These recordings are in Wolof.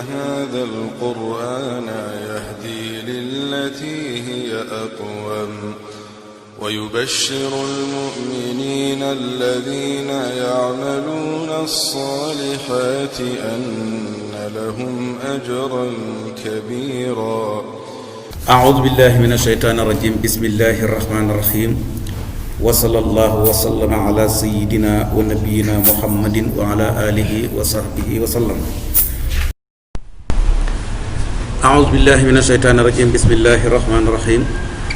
هذا القرآن يهدي للتي هي أقوم ويبشر المؤمنين الذين يعملون الصالحات أن لهم أجرا كبيرا. أعوذ بالله من الشيطان الرجيم. بسم الله الرحمن الرحيم. وصلى الله وسلم على سيدنا ونبينا محمد وعلى آله وصحبه وسلم. أعوذ بالله من الشيطان الرجيم. بسم الله الرحمن الرحيم.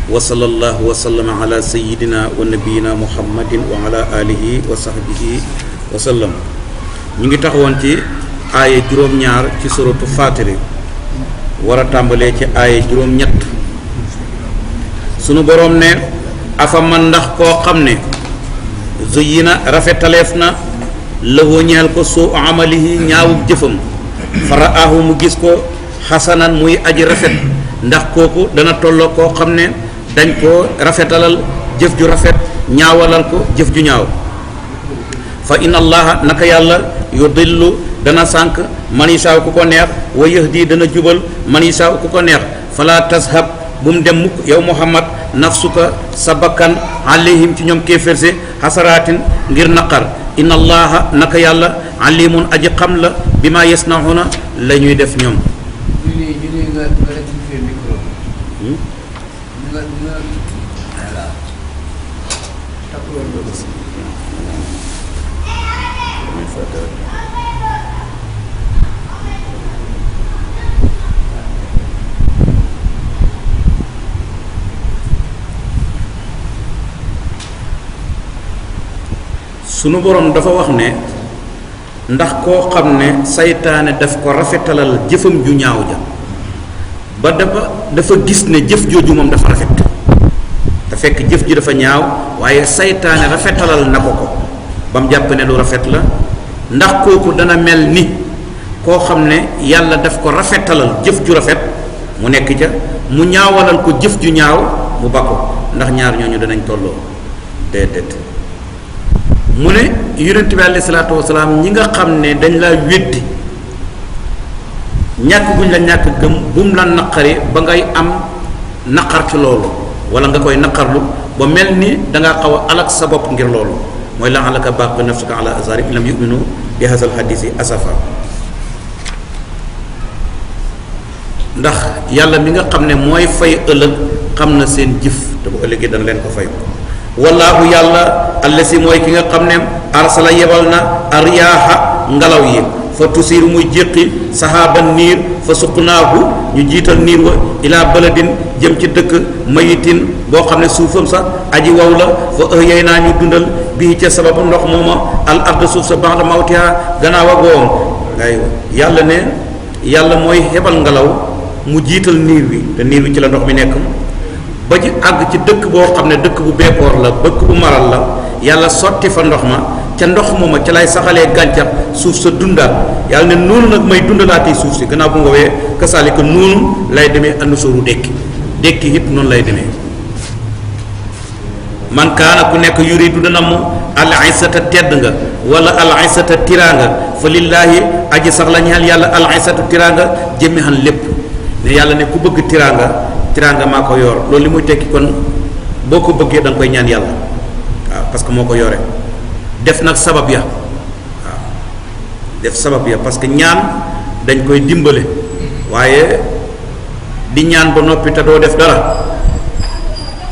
وصلى الله وسلم على سيدنا ونبينا محمد وعلى آله وصحبه وسلم. ñu ngi taxawoon ci aaya juróom-ñaar ci suratu Faatiri war a tàmbalee ci aaya juróom-ñett. sunu boroom ne afa man ndax koo xam ne zuyyina rafetaleef na lahu ñeel ko suu amalihi ñaawub jëfam faraahu mu gis ko xasanan muy aji rafet ndax kooku dana tolloo koo xam ne dañ koo rafetalal jëf ju rafet ñaawalal ko jëf ju ñaaw. fa inna allaha naka yàlla yudillu dana sànk man yashaa ku ko neex wa yahdi dana jubal man yashaa ku ko neex. fala tashab bu mu dem mukk yow muhammad nafsuka sa bakkan alayhim ci ñoom kéeférse xasaraatin ngir naqar. inna allaha naka yàlla alimun aji xam la bi ma yasnauna la ñuy def ñoom. sunu borom dafa wax ne ndax koo xam ne saytaane daf ko rafetalal jëfam ju ñaaw ja ba dafa gis ne jëf jooju moom dafa rafet te fekk jëf ji dafa ñaaw waaye saytaane rafetalal na ko ba mu jàpp ne lu rafet la. ndax kooku dana mel ni koo xam ne yàlla daf ko rafetalal jëf ju rafet mu nekk ca mu ñaawalal ko jëf ju ñaaw mu ba ko ndax ñaar ñooñu danañ tolloo déedéet. mu ne yonent bi alayhi salaatu wasalaam ñi nga xam ne dañ laa weddi ñàkk guñ la ñàkk gëm bu mu la naqari ba ngay am naqar ci loolu wala nga koy naqarlu ba mel ni dangaa xaw a alak sa bopp ngir loolu mooy la alaka baqi nafsuka ala azari in lam yuminu bi hadal hadisi asafa. ndax yàlla mi nga xam ne mooy fay ëllëg xam na seen jëf te bu ëllëgee dana leen ko fay. wallaahu yàlla allasi mooy ki nga xam ne arsala yebal na ariyaaha ngelaw yi fa tusiir muy jéqi saxaaban niir fa suqnaahu ñu jiital niir wa ilaa baladin jëm ci dëkk mayitin boo xam ne suufam sax aji waw la fa ahyay naa ñu dundal bii ca sababu ndox mooma al ard suuf sa ba'da mawtiha gannaaw ak woom. aywa yàlla ne yàlla mooy hebal ngelaw mu jiital niir wi te niir wi ci la ndox mi nekk ba ci àgg ci dëkk boo xam ne dëkk bu beekoor la dëkk bu maral la yàlla sotti fa ndox ma ca ndox mooma ca lay saxalee gàncax suuf sa dundaat yàlla ne noonu nag may dundalaatee suuf si gannaaw bu nga woowee kasaalika noonu lay demee ànd sooru dekki it noonu lay demee. man kaana ku nekk yuridu dana mu al isata tedd nga wala al isata tiraanga fa lillaahi aji sax la ñeel yàlla al isatu tiraanga jëmmi xan lépp ne yàlla ne ku bëgg tiraanga maa ko yor loolu li muy tekki kon boo ko bëggee da nga koy ñaan yàlla waaw parce que moo ko yore def nag sabab ya waaw def sabab ya parce que ñaan dañ koy dimbale waaye di ñaan ba noppi te doo def dara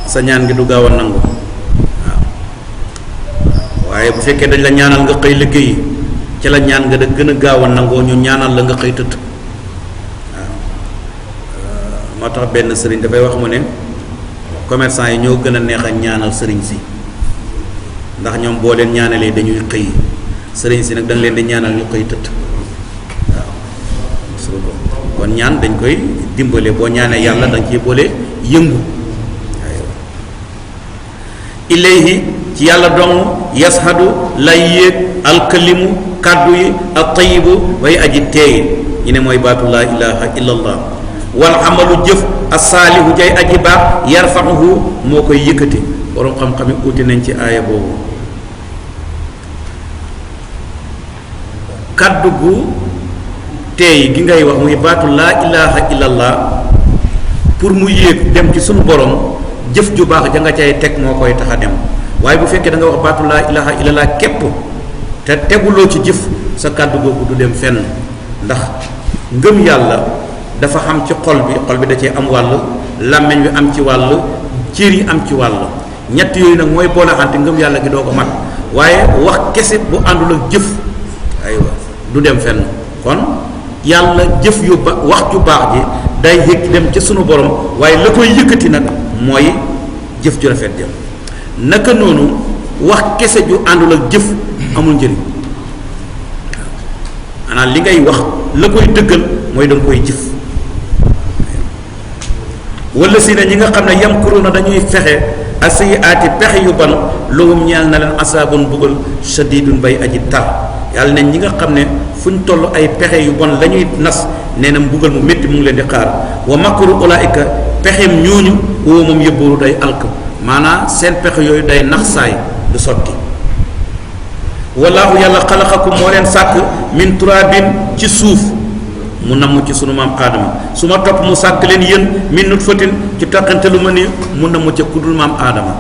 sa ñaan gi du gaaw a nangu waaw waaye bu fekkee dañ la ñaanal nga xëy liggéeyi ci la ñaan nga da gën a gaaw a nangoo ñu ñaanal la nga xëy tëdd. moo tax benn sëriñ dafay wax mu ne commerçant yi ñoo gën a neex a ñaanal sëriñ si ndax ñoom boo leen ñaanalee dañuy xëy sëriñ si nag da nga leen di ñaanal ñu xëy tëdd waaw kon ñaan dañ koy dimbale boo ñaanee yàlla da nga ciy boole yëngu ilayhi ci yàlla dong yashadu lay yéeg alkalimu kàddu yi at-tayyibu way aji teey ñu ne mooy baatu laa ilaha illa allah wal amalu jëf as-saalihu jay aji baax yarfa'uhu moo koy yëkkati borom xam-xam yi uti nañ ci aaya boobu kàddu gu teey gi ngay wax muy baatu laa ilaha illallah pour mu yéeg dem ci sunu borom jëf ju baax ja nga cay teg moo koy tax a dem waaye bu fekkee da nga wax baatu laa ilaha illallah képp te teguloo ci jëf sa kàddu googu du dem fenn ndax ngëm yàlla dafa xam ci xol bi da cee am wàll làmmeñ wi am ci wàll cër yi am ci wàll ñett yooyu nag mooy boole xante ngëm yàlla gi doo ko mat waaye wax kese bu àndul ak jëf aywa du dem fenn kon yàlla jëf yu ba wax ju baax ji day yëg dem ca sunu borom waaye la koy yëkkati nag mooy jëf ju rafet jëm naka noonu wax kese ju àndul ak jëf amul njëriñ maanaam li ngay wax la koy dëggal mooy da nga koy jëf wala si ne ñi nga xam ne yamkuruuna dañuy fexe as-sayyi'aati pexe yu ban lahum ñeel na leen asaabun bugal shadiidun bay aji tar yàlla ne ñi nga xam ne fu ñu toll ay pexe yu bon la ñuy nas nee na mbugal mu métti mu ngi leen di xaar wa makru ulaa'ika pexeem ñooñu woo moom yëbbooru day alk maanaam seen pexe yooyu day nax saay du sotti wallaahu yàlla xalaqakum moo leen sàkk min turaabin ci suuf mu namm ci sunu maam aadama su ma topp mu sàkk leen yéen min nutfatin ci toqante lu ma ni mu namm ca kudul maam aadama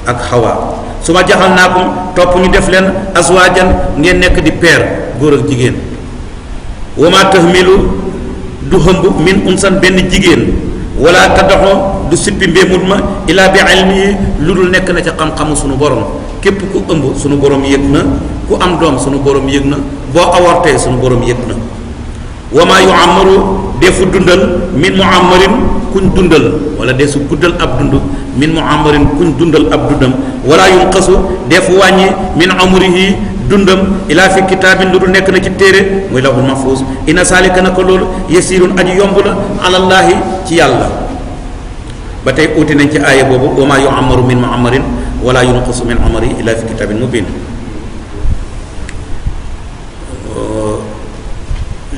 ak xawaa su ma jaxal naa ko topp ñu def leen aswaajan ngeen nekk di peer góor ak jigéen wa ma tahmilu du hëmb min unsan benn jigéen wala tadaxo du sippi mbéemut ma ilaa bi ilmi lu dul nekk na ca xam-xamu sunu borom képp ku ëmb sunu borom yëg na ku am doom sunu borom yëg na boo awortee sunu borom yëg na wa maa yu'ammaru defu dundal min mu'ammarin kuñ dundal wala desu guddal ab dund min mu'ammarin kuñ dundal ab dundam wala yunqasu defu wàññi min umrihi dundam ilaa fi kitaabin lu dul nekk na ci téere muy lawhul mahfuus inna saalika na ko loolu yasiirun aji yomb la alallaahi ci yàlla ba tey uuti nañ ci aaya boobu wa maa yu'ammaru min mu'ammarin wala yunqasu min umrihi ilaa fi kitaabin mubiin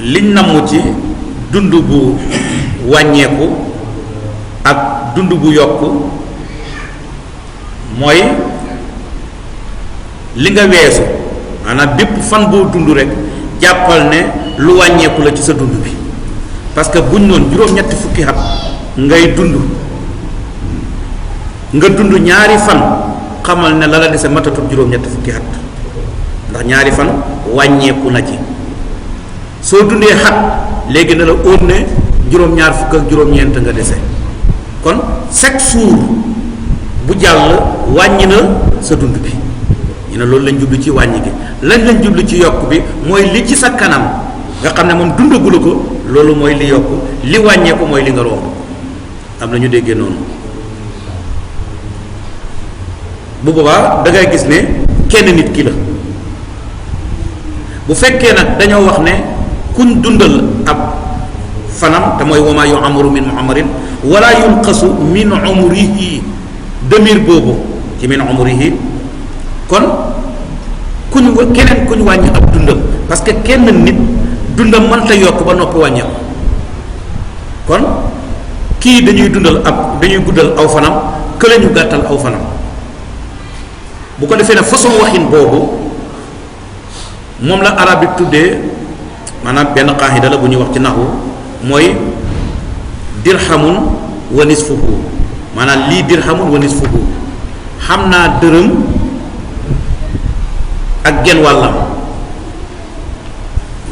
liñ namm ci dund bu wàññeeku ak dund bu yokku mooy li nga weesu maanaam bépp fan boo dund rek jàppal ne lu wàññeeku la ci sa dund bi parce que buñ noonu juróom-ñetti fukki at ngay dund nga dund ñaari fan xamal ne la la dese matatul juróom-ñetti fukki at ndax ñaari fan wàññeeku na ci soo dundee xat léegi na la óor ne juróom-ñaar fukk ak juróom-ñeent nga dese kon chaque jour bu jàll wàññi na sa dund bi ñu ne loolu lañ jublu ci wàññi gi lañ jublu ci yokk bi mooy li ci sa kanam nga xam ne moom dundagula ko loolu mooy li yokk li wàññeeku mooy li nga romb am na ñu déggee noonu bu boobaa da ngay gis ne kenn nit ki la bu fekkee nag dañoo wax ne kuñ dundal ab fanam te mooy wama yu'ammaru min mu'ammarin wala yunqasu min umrihi demir boobu ci min umrihi kon keneen kuñ wàññi ab dundam parce que kenn nit dundam mënta yokk ba noppi wàññi kon kii dañuy guddal aw fanam kële ñu gàttal aw fanam bu ko defee ne façon waxin boobu moom la arab yi tuddee maanaam benn qaahida la bu ñuy wax ci naxu mooy dirhamun wa nisfuhu maanaam lii dirhamun wa nisfuhu xam naa dërëm ak genn wàllam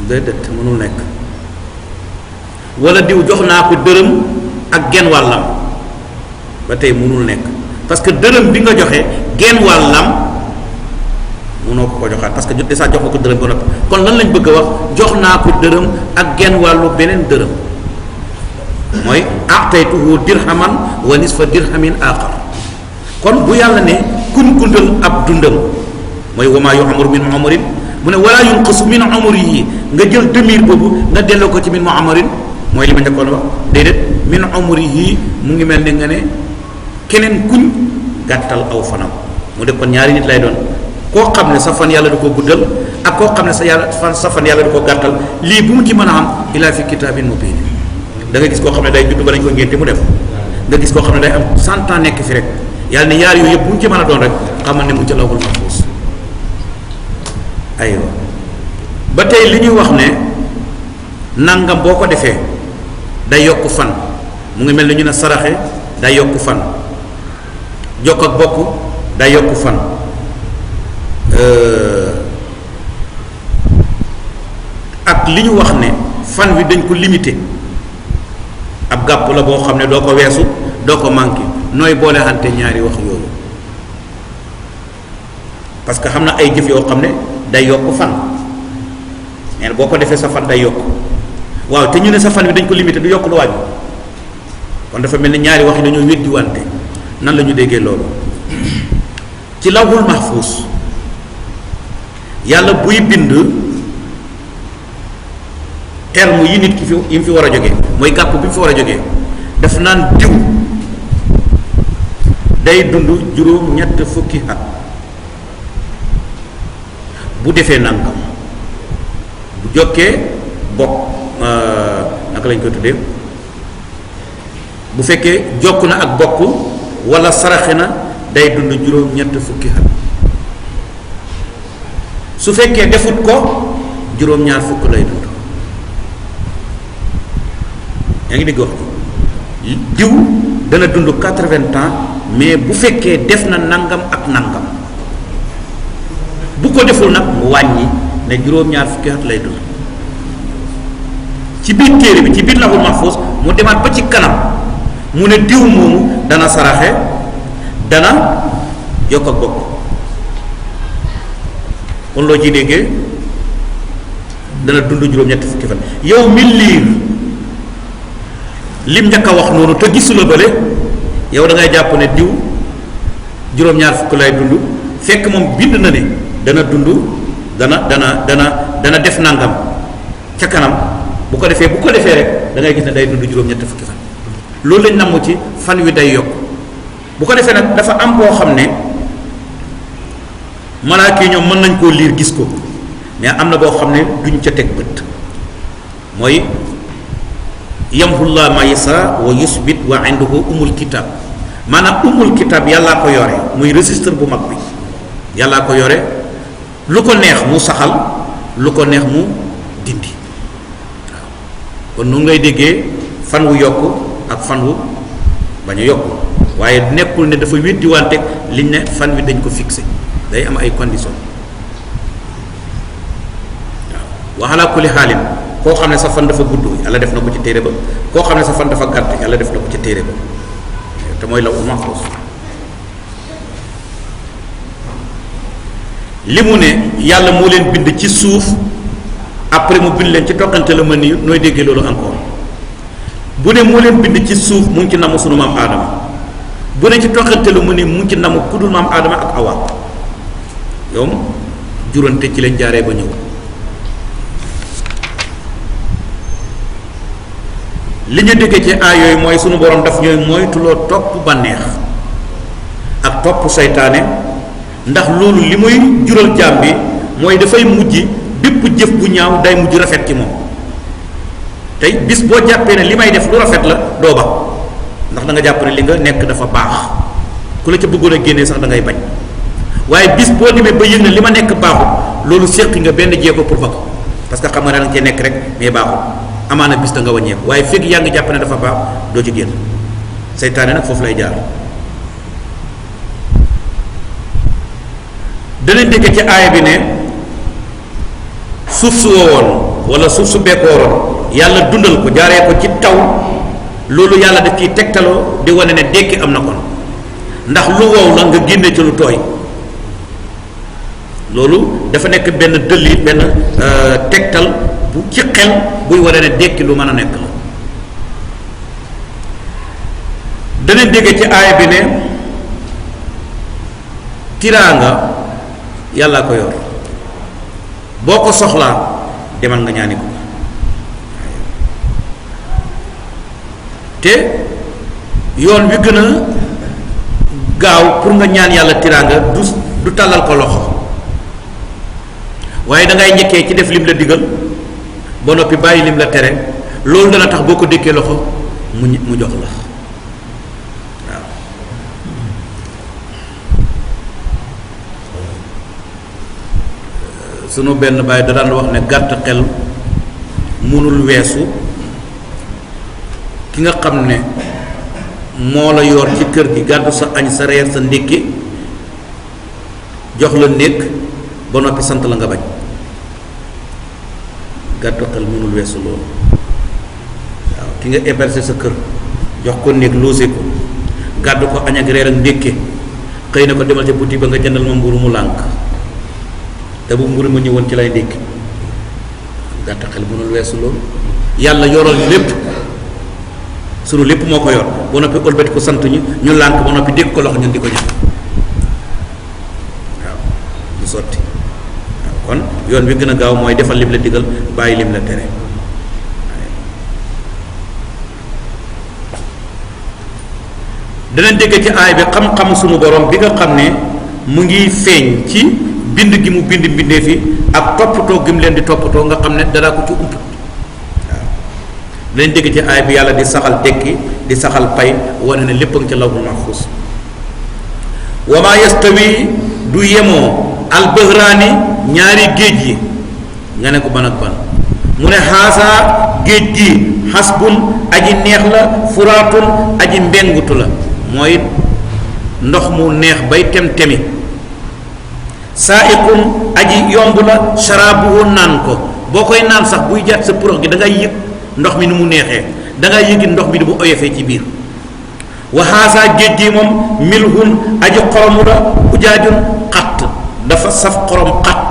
déedéet mënul nekk wala diw jox naa ko dërëm ak genn wàllam ba tey mënul nekk parce que dërëm bi nga joxe genn wàllam mënoo ko joxaat parce que déjà jox nga ko dërëm ba noppi kon lan lañ bëgg a wax jox naa ko dërëm ak genn wàllu beneen dërëm mooy a'taytuhu dirhaman wa nisfa dirhamin aaxar kon bu yàlla ne kuñ gundal ab dundam mooy wa maa yu'ammaru min mu'ammarin mu ne wala yunqasu min umrihi nga jël demir boobu nga delloo ko ci min mu'ammarin mooy li ma njëkkoon wax déedéet min umrihi mu ngi mel ne nga ne keneen kuñ gàttal aw fanam mu def kon ñaari nit lay doon koo xam ne sa fan yàlla du ko guddal ak koo xam ne sa fan yàlla du ko gàttal lii bu mu ci mën a am ilaa fi kitaabin mubiin da nga gis koo xam ne day judd ba lañ ko ngénte mu def nga gis koo xam ne day am 100 ans nekk fi rek yàlla ne yaar yooyu yëpp bu mu ci mën a doon rek xamal ne mu ca lawhul mahfuus aywa ba tey li ñuy wax ne nangam boo ko defee day yokk fan mu ngi mel ni ñu ne saraxe day yokk fan jokk ak bokk day yokk fan ak li ñu wax ne fan wi dañ ko limité ab gàpp la boo xam ne doo ko weesu doo ko manqué nooy boole xante ñaari wax yooyu parce que xam na ay jëf yoo xam ne day yokk fan neen boo ko defee sa fan day yokk waaw te ñu ne sa fan wi dañ ko limité du yokk lu wàññi kon dafa mel ni ñaari wax yi dañoo weddi wante nan la ñu déggee loolu ci lawhul mahfuus yàlla buy bind terme yi nit ki fi yi mu fi war a jógee mooy gàpp bi mu fi war a jógee daf naan diw day dund juróom ñett fukki at bu defee nangam bu jokkee bokk naka lañ koy tuddee bu fekkee jokk na ak bokk wala saraxe na day dund juróom ñett fukki at su fekkee defut ko juróom ñaar fukk lay dund yaa ngi dégg wax diw dana dund 80 ans mais bu fekkee def na nangam ak nangam bu ko deful nag mu wàññi ne juróom-ñaar fukki at lay dund ci biir téere bi ci biir lawhul mahfuus mu demaat ba ci kanam mu ne diw moomu dana saraxe dana yokk ak bokk kon loo ci déggee dana dund juróom-ñetti fukki fan yow mi liir lim njëkk a wax noonu te gisula bële yow da ngay jàpp ne diw juróom-ñaar fukk lay dund fekk moom bind na ne dana dund dana def nangam ca kanam bu ko defee rek da ngay gis ne day dund juróom-ñetti fukki fan loolu lañ namm ci fan wi day yokk bu ko defee nag dafa am boo xam ne malaaka yi ñoom mën nañ koo liir gis ko mais am na boo xam ne duñ ca teg bët mooy yamhullaahu maa yashaa wa yusbit wa indahu umul kitab maanaam umul kitab yàllaa ko yore muy registre bu mag bi yàllaa ko yore lu ko neex mu saxal lu ko neex mu dindi waaw kon nu ngay déggee fan wu yokk ak fan wu bañ a yokk waaye nekkul ne dafa weddi wante liñ ne fan wi dañ ko fixé day am ay conditions waaw wa alaa kulli xaalin koo xam ne sa fan dafa gudd yàlla def na ko ci téere ba koo xam ne sa fan dafa gàtt yàlla def na ko ci téere ba te mooy lawhul mahfuus li mu ne yàlla moo leen bind ci suuf après mu bind leen ci toqante la ma nii nooy déggee loolu encore bu ne moo leen bind ci suuf mu ngi ci namu sunu maam aadama bu ne ci toqante la ma nii mu ngi ci namu kudul maam aadama ak awa yow jurante ci leen jaaree ba ñëw li ñu déggee ci aay yooyu mooy sunu borom daf ñooy moytuloo topp bànneex ak topp seytaane ndax loolu li muy jural jaam bi mooy dafay mujj bépp jëf bu ñaaw day mujj rafet ci moom tey bis boo jàppee ne li may def lu rafet la doo ba ndax da nga jàpp ne li nga nekk dafa baax ku la ca bëggoon a génnee sax da ngay bañ waaye bis boo demee ba yëg ne li ma nekk baaxul loolu séqi nga benn jéego pour ba ko parce que xam nga ne da nga cee nekk rek mais baaxul amaana bis da nga wàññeeku waaye fekk yaa ngi jàpp ne dafa baax doo ci génn seytaane nag foofu lay jaar danañ dégg ci aaya bi ne suuf su wowoon wala suuf su bekkooroon yàlla dundal ko jaaree ko ci taw loolu yàlla daf ciy tegtaloo di wane ne dekki am na kon ndax lu wow la nga génne ci lu tooy loolu dafa nekk benn dëlli benn tegtal bu ci xel buy wane ne dekki lu mën a nekk la danañ dégg ci aaya bi ne tiraanga yàlla ko yor boo ko soxlaa demal nga ñaani ko te yoon wi gën a gaaw pour nga ñaan yàlla tiraanga du tàllal ko loxo waaye da ngay njëkkee ci def lim la digal ba noppi bàyyi lim la tere loolu dana tax boo ko dékkee loxo mu jox la waaw sunu benn baay da daan wax ne gàtt xel munul weesu ki nga xam ne moo la yor ci kër gi gàddu sa añ sa reer sa ndékki jox la néeg ba noppi sant la nga bañ gàttu xel munul weesu loolu waaw ki nga héberger sa kër jox ko néeg loose ko gàddu ko añ ak reer ak ndékke xëy na ko demal ca boutique ba nga jëndal ma mburu mu lànk te bu mburu ma ñëwoon ci lay ndékki gàttu xel munul weesu loolu yàlla yoral lépp sunu lépp moo ko yor ba noppi ëlbati ko sant ñu lànk ba noppi dégg ko loxo ñun di ko ñëw waaw du sotti waaw kon yoon bi gën a gaaw mooy defal lim la digal bàyyi lim la tere dana dégg ci aay bi xam-xam sunu borom bi nga xam ne mu ngi feeñ ci bind gi mu bind mbindee fi ak toppatoo gi mu leen di toppatoo nga xam ne dara ko ci ump dañ dégg ci aay bi yàlla di saxal tekki di saxal pay wane ne lépp a ngi ca lawhul mahfuz wa ma yastawi du yemoo albahraani ñaari géej yi nga ne ko ban ak ban mu ne xaasaa géej gi xasbun aji neex la furaatun aji mbengutu la mooy ndox mu neex bay tem-temi saaiqun aji yomb la sharaabuhu naan ko boo koy naan sax buy jaat sa purox gi da ngay yëg ndox mi ni mu neexee da ngay yëgit ndox mi di mu oyofee ci biir wa xaasaa géej gi moom milhun aji xoromu la ujaajun xatt dafa saf xorom xatt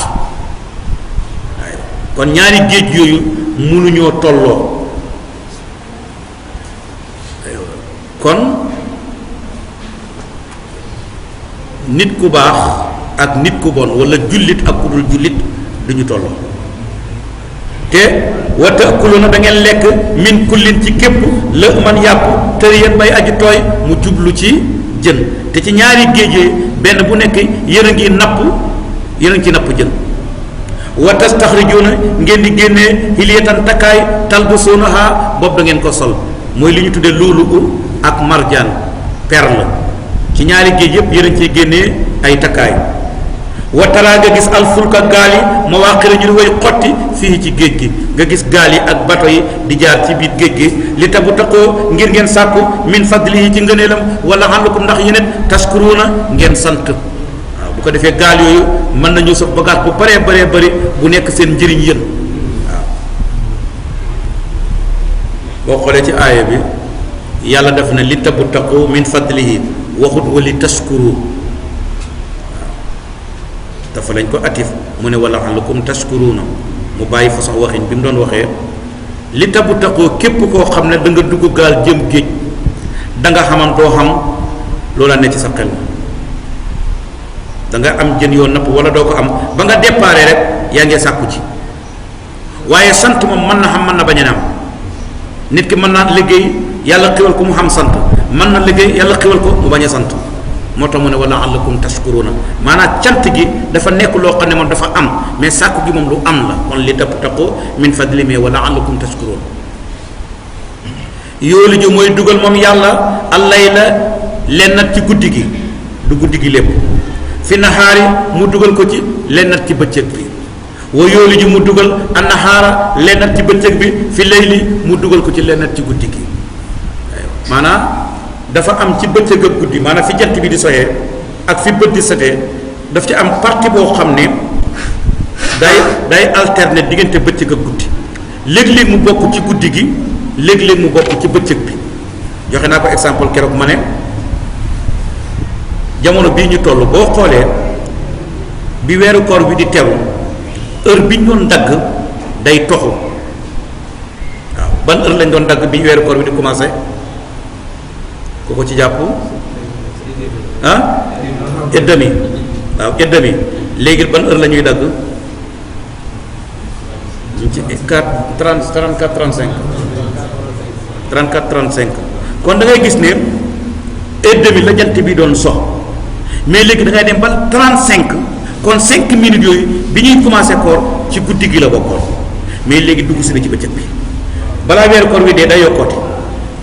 waaye kon ñaari géej yooyu mënuñoo tolloo kon nit ku baax ak nit ku bon wala jullit ak ku dul jullit duñu tolloo te wa taakuluna da ngeen lekk min kullin ci képp la man yàpp tëriyan bay aji tooy mu jublu ci jën te ci ñaari géej benn bu nekk yéen a ngi napp yéen a ngi ci napp jën wa tastaxrijuuna ngeen di génnee hilyatan takkaay talbasuunaha boobu da ngeen ko sol mooy li ñu tuddee luulu ak marjaan perle ci ñaari géej yépp yéen a ngi ciy génnee ay takkaay wa taraa nga gis alfulka gaal yi mawaaxira ñu di way xotti fii ci géej gi nga gis gaal yi ak bato yi di jaar ci biir géej gi li tabu taqoo ngir ngeen sàkku min fadlihi ci ngëneelam wala xàllakum ndax yeneen tashkuruuna ngeen sant waaw bu ko defee gaal yooyu mën nañu sof bagage bu baree baree bëri bu nekk seen njëriñ yéen waaw boo xoolee ci aaya bi yàlla def na li tabu taqoo min fadlihi waxut wa li tashkuru dafa lañ ko atif mu ne wala xalakum tashkuruna mu bàyyi fa sax waxin bi mu doon waxee li tabu taqoo képp koo xam ne da nga dugg gaal jëm géej da nga xamam doo xam loola ne ci sa xel da nga am jën yoo napp wala doo ko am ba nga déparé rek yaa ngi sàkku ci waaye sant moom mën na xam mën na bañ a am nit ki mën naa liggéey yàlla xiwal ko mu xam sant mën na liggéey yàlla xiwal ko mu bañ a sant moo tax mu ne wala allakum tashkuruna maanaam cant gi dafa nekk loo xam ne moom dafa am mais sàkku gi moom lu am la kon li tapp taqu min fadli mais wala allakum tashkuruna yoolu ju mooy dugal moom yàlla allay la lennat ci guddi gi du guddi gi lépp fi nahaari mu dugal ko ci lennat ci bëccëg bi wa yoolu ju mu dugal annahaara lennat ci bëccëg bi fi layli mu dugal ko ci lennat ci guddi gi maanaam dafa am ci bëccëg ak guddi maanaam fi jant bi di soyee ak fi bët di setee daf ci am partie boo xam ne day alterner diggante bëccëg ak guddi léeg-léeg mu bokk ci guddi gi léeg-léeg mu bokk ci bëccëg bi joxe naa ko exemple keroog ma ne jamono bii ñu toll boo xoolee bi weeru koor bi di teru heure bi ñu doon dagg day toxu waaw ban heure lañ doon dagg bi weeru koor bi di commencé ku ko ci jàpp ah et demi waaw et demi léegi ban heure la ñuy dagg ci 34 35 kon da ngay gis ne et demi la jant bi doon sox mais léegi da ngay dem ba 35 kon 5 minutes yooyu bi ñuy commencé koor ci guddi gi la bokkoon mais léegi dugg si na ci bëccëg bi balaa weeru koor wi dee day yokkooti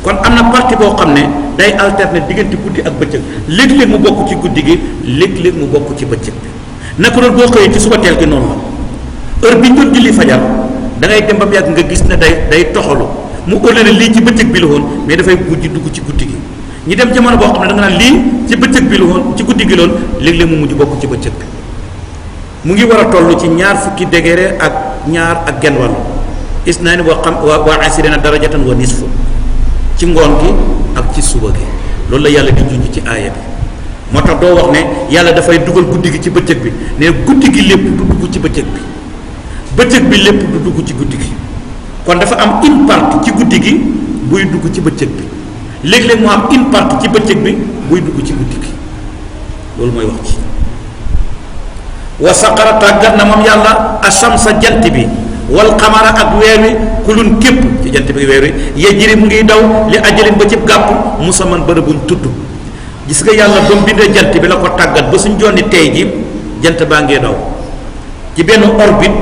kon am na partie boo xam ne day alterner diggante guddi ak bëccëg léeg-léeg mu bokk ci guddi gi léeg-léeg mu bokk ci bëccëg bi naka noonu boo xëyee ci suba teel gi noonu la heure bi ñu doon julli fajar da ngay dem ba mu yàgg nga gis ne day toxalu mu ëllëg lii ci bëccëg bi la woon mais dafay mujj dugg ci guddi gi ñu dem jamono boo xam ne da nga naan lii ci bëccëg bi la woon ci guddi gi loon léeg-léeg mu mujj bokk ci bëccëg bi mu ngi war a toll ci ñaar fukki degré ak ñaar ak genn wàll is naa ni waa asirina darajatan wa nisfu ci ngoon gi ak ci suba gi loolu la yàlla di junj ci aaya bi moo tax doo wax ne yàlla dafay dugal guddi gi ci bëccëg bi ne guddi gi lépp du dugg ci bëccëg bi bëccëg bi lépp du dugg ci guddi gi kon dafa am une partie ci guddi gi buy dugg ci bëccëg bi léeg-léeg mu am une partie ci bëccëg bi buy dugg ci guddi gi loolu mooy wax ci wa saqara tàggat na moom yàlla ashamsa jant bi wal qamara ak weer wi kulun képp ci jant bi weer wi yajri mu ngi daw li ajalin ba ci gàpp musamman bërëb buñ tudd gis nga yàlla ba mu bindee jant bi la ko tàggat ba suñ jonni tey ji jant baa ngee daw ci benn orbite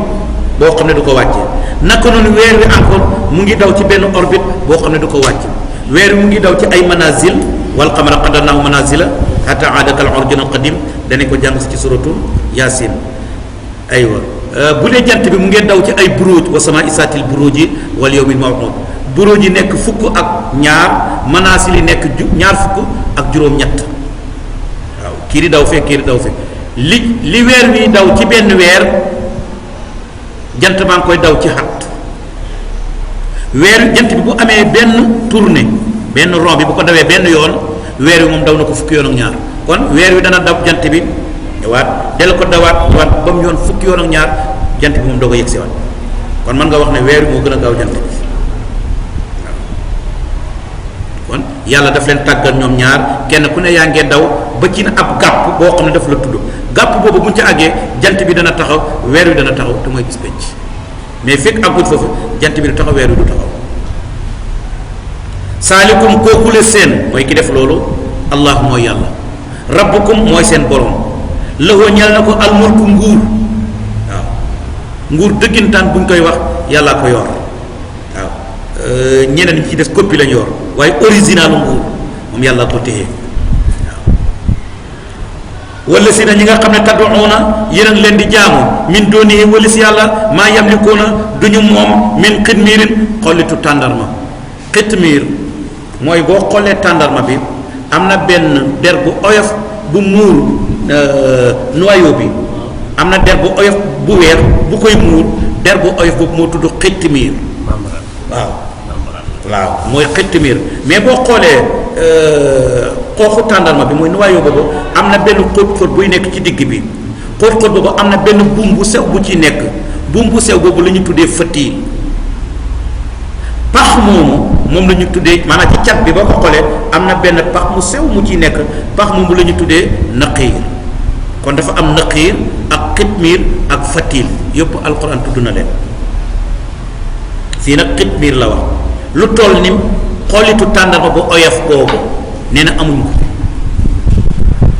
boo xam ne du ko wàcce naka noonu weer wi encore mu ngi daw ci benn orbite boo xam ne du ko wàcc weer wi mu ngi daw ci ay manazil wal qamara qaddarnahu manazila hatta aada kal urjunil qadim danañ ko jàng ci suratu Yaasin aywa bu dee jant bi mu ngeen daw ci ay buruj wa sama isaatil buruji wal yawmil maw'ud buruj yi nekk fukk ak ñaar manaasil yi nekk ñaar fukk ak juróom-ñett waaw kii di daw fee kii di daw fee li weer wi daw ci benn weer jant baa ngi koy daw ci xat weer jant bi bu amee benn tournée benn rond bi bu ko dawee benn yoon weer wi moom daw na ko fukki yoon ak ñaar kon weer wi dana daw jant bi waat del ko dawaat ba mu yoon fukki yoon ak ñaar jant bi moom doo ko yëg si waat kon mën nga wax ne weer wi moo gën a gaaw jant bi waaw kon yàlla daf leen tàggal ñoom ñaar kenn ku ne yaa ngee daw ba ci ab gàpp boo xam ne daf la tudd gàpp boobu buñ ci àggee jant bi dana taxaw weer wi dana taxaw te mooy bis penc mais fekk àggut foofu jant bi du taxaw weer wi du taxaw saalikum kooku le seen mooy ki def loolu allah mooy yàlla rabbukum mooy seen borom lëxoo ñel na ko almulku nguur waaw nguur dëggintaan buñ koy wax yàllaa ko yor waaw ñeneen ñi ci des copie lañ yor waaye originalu nguur moom yàlla ko téye waaw wala si na ñi nga xam ne tad'una yéen a ngi leen di jaamu min doonihi wala si yàlla maa yamlikuuna duñu moom min xitmiirin xollitu tàndarma xitmiir mooy boo xoolee tàndarma bi am na benn der bu oyof bu muur noyau bi am na der bu oyof bu weer bu koy muur der bu oyof boobu moo tudd xitmiir waaw mooy xitmiir mais boo xoolee xooxu tàndarma bi mooy noyau boobu am na benn xóot-xóot buy nekk ci digg bi xóot-xóot boobu am na benn buum bu sew bu ciy nekk buum bu sew boobu la ñu tuddee fëtiil pax moomu moom la ñu tuddee maanaam ci cat bi boo ko xoolee am na benn pax mu sew mu ciy nekk pax moomu la ñu tuddee naqiir kon dafa am naqiir ak xitmiir ak fatiil yëpp alquran tudd na leen fii nag xitmiir la wax lu toll ni xoolitu tàndarma bu oyof boobu nee na amuñ ko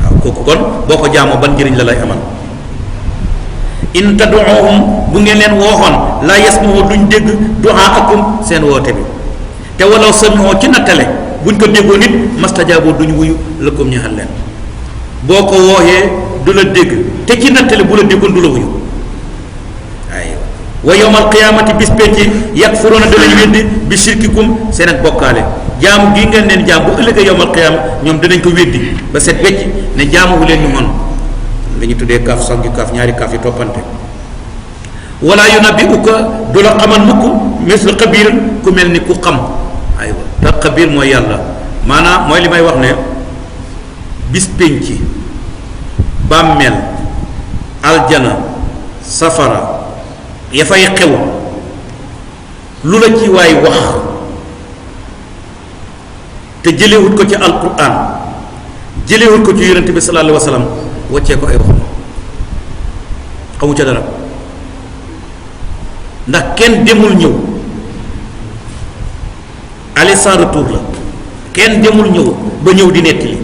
waaw kooku kon boo ko jaamoo ban njëriñ la lay amal in tad'uuhum bu ngeen leen wooxoon laa yasma'u duñ dégg du'aakum seen woote bi te walaw sami'u ci nattale buñ ko déggoo nit mastajaabu duñ wuyu lakum ñaxal leen boo ko wooxee du la dégg te ci nattale bu la déggoon du la wuyu aywa wa yawmal qiyaamati bis penci yakfuruuna danañ weddi bi shirkikum seen ak bokkaale jaamu gi ngeen leen jaam bu ëllëgee yawmal qiyaama ñoom danañ ko weddi ba set wecc ne jaamu leen ñu mën la ñu tuddee kaaf sax gi kaaf ñaari kaaf yi toppante wala yunabbi'uka du la xamal mukk mislu xabiir ku mel ni ku xam aywa te xabiir mooy yàlla maanaam mooy li may wax ne bis pénc bàmmeel aljana safara ya fay xew lu la ci waay wax te jëlewut ko ci alquran jëlewut ko ci yonente bi sallallahu alayhi wa sallam wàccee ko ay wax xamu ca dara ndax kenn demul ñëw aller sans retour la kenn demul ñëw ba ñëw di nettali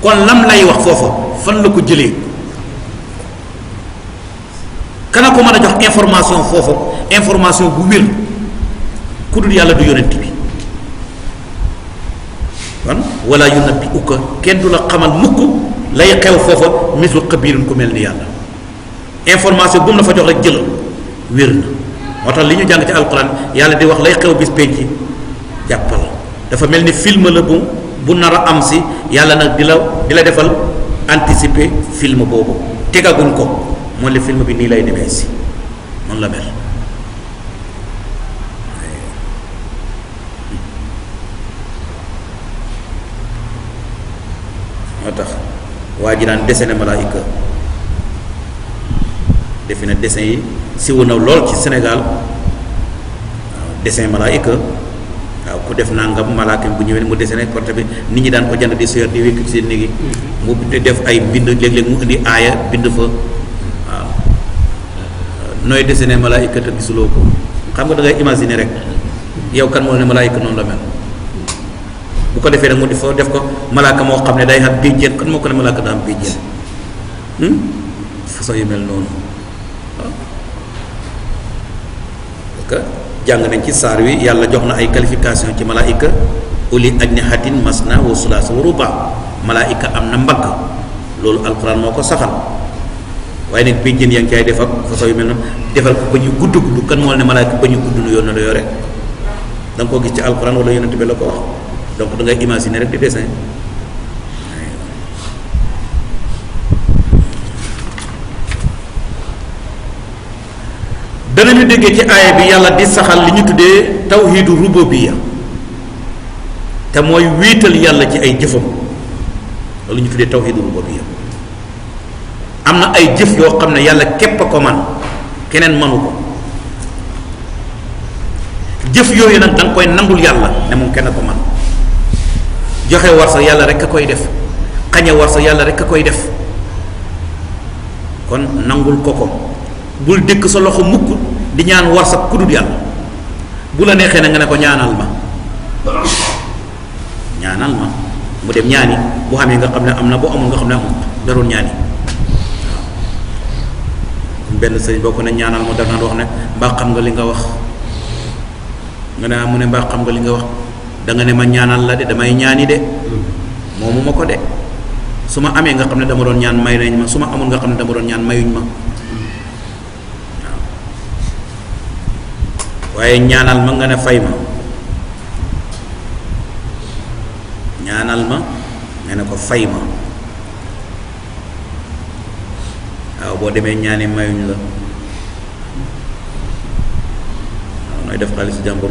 kon lam lay wax foofa fan la ko jëlee kana ko mën a jox information foofa information bu wér ku dul yàlla du yonent bi kon wala yunabbi'uka kenn du la xamal mukk lay xew foofa mislu xabiirin ku mel ni yàlla information bu mu la fa jox rek jël wér na moo tax li ñu jàng ci alquran yàlla di wax lay xew bis penc jàppal dafa mel ni film la bu nar a am si yàlla nag di la defal anticiper film boobu tegaguñ ko moo le film bi nii lay demee si noonu la mel moo tax waa ji daan dessiné malaayika defe na dessin yi siwu na lool ci Sénégal waaw dessin malaayika waaw ku def nangam malaaka bu ñëwee mu dessiné porte bi nit ñi daan ko jënd di suyar di wékk ci seen néegi mu def ay bind léeg-léeg mu indi aaya bind fa waaw nooy dessiné malaayika te gisuloo ko xam nga da ngay imaginer rek yow kan moo ne malaayika noonu la mel bu ko defee nag mu def ko malaaka moo xam ne day xam béjjén kan moo ko ne malaaka daa am béjjén façon yu mel noonu waaw parce que jàng nañ ci saar wi yàlla jox na ay qualification ci malaayika uli ajnihatin masna wa sulaasa wa ruba malaayika am na mbagg loolu alquran moo ko saxal waaye nag béjjén yaa ngi cay def ak façon yu mel noonu defal ko ba ñu gudd kan moo ne malaayika ba ñu gudd nu yoon na la yore da nga koo gis ci alquran wala yonent bi la ko wax donc da ngay imaginer rek di dessin danañu déggee ci aaya bi yàlla di saxal li ñu tuddee tawhidu rububiyya te mooy wéetal yàlla ci ay jëfam loolu ñu tuddee tawhidu rububiyya am na ay jëf yoo xam ne yàlla képp a ko man keneen manu ko jëf yooyu nag da nga koy nangul yàlla ne moom kenn ko man joxe war sa yàlla rek a koy def xañe war sa yàlla rek a koy def kon nangul ko bul dëkk sa loxo mukk di ñaan war sa kudut yàlla bu la neexee na nga ne ko ñaanal ma mu dem ñaani bu xamee nga xam ne am na boo amul nga xam ne amul daroon ñaani waaw benn sëriñ boo ko ne ñaanal ma daf naan wax ne mbaa xam nga li nga wax nga ne mu ne mbaa xam nga li nga wax da nga ne ma ñaanal la de damay ñaani de moomu ma ko de su ma amee nga xam ne dama doon ñaan may nañ ma su ma amul nga xam ne dama doon ñaan mayuñ ma waaw waaye ñaanal ma nga ne fay ma ñaanal ma nga ne ko fay ma waaw boo demee ñaani mayuñ la waaw nooy def xaalis jàmbur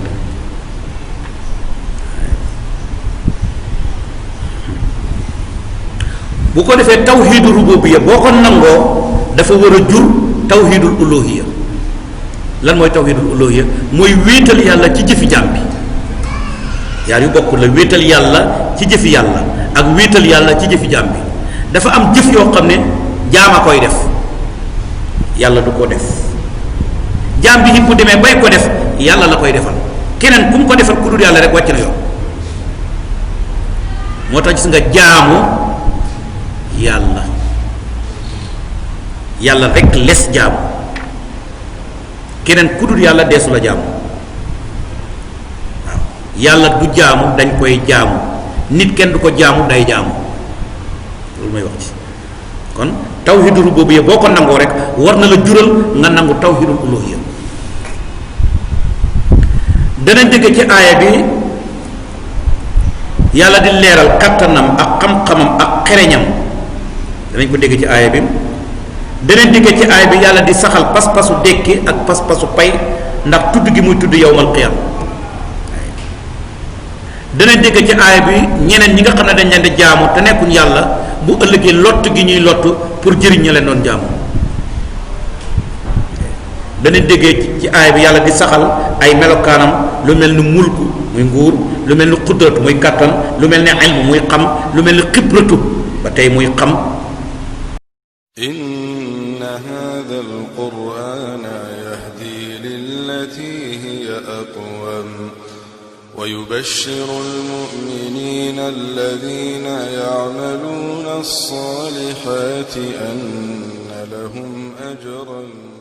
bu ko defee tawhidu rububiyya boo ko nangoo dafa war a jur tawhidul uluhiyya lan mooy tawhidul uluhiyya mooy wéetal yàlla ci jëfi jaam bi yaar yu bokk la wéetal yàlla ci jëfi yàlla ak wéetal yàlla ci jëfi jaam bi dafa am jëf yoo xam ne jaam a koy def yàlla du ko def jaam bi it bu demee bay ko def yàlla la koy defal keneen ku mu ko defal ku dul yàlla rek wàcc na yoon moo tax gis nga jaamu yàlla rek les jaamu keneen ku dul yàlla deesu la jaamu waaw yàlla du jaamu dañ koy jaamu nit kenn du ko jaamu day jaamu loolu may wax ci kon tawhidul rububiyya boo ko nangoo rek war na la jural nga nangu tawhidul uluhiyya dana dégg ci aaya bi yàlla di leeral kattanam ak xam-xamam ak xereñam danañ ko dégg ci aaya bi danañ dégg ci aaya bi yàlla di saxal pas-pasu dekki ak pas-pasu pay ndax tudd gi muy tudd yawmal qiyam danañ dégg ci aaya bi ñeneen ñi nga xam ne dañ leen di jaamu te nekkuñ yàlla bu ëllëgee lott gi ñuy lott pour jëriñ ña leen doon jaamu danañ déggee ci aaya bi yàlla di saxal ay melokaanam lu mel ni mulku muy nguur lu mel ni xudratu muy kàttan lu mel ni ilmu muy xam lu mel ni xibratu ba tey muy xam inna hadha alqur'ana yahdi lillati hiya aqwam wa yubashshiru almu'minina alladhina ya'maluna as-salihati anna lahum ajran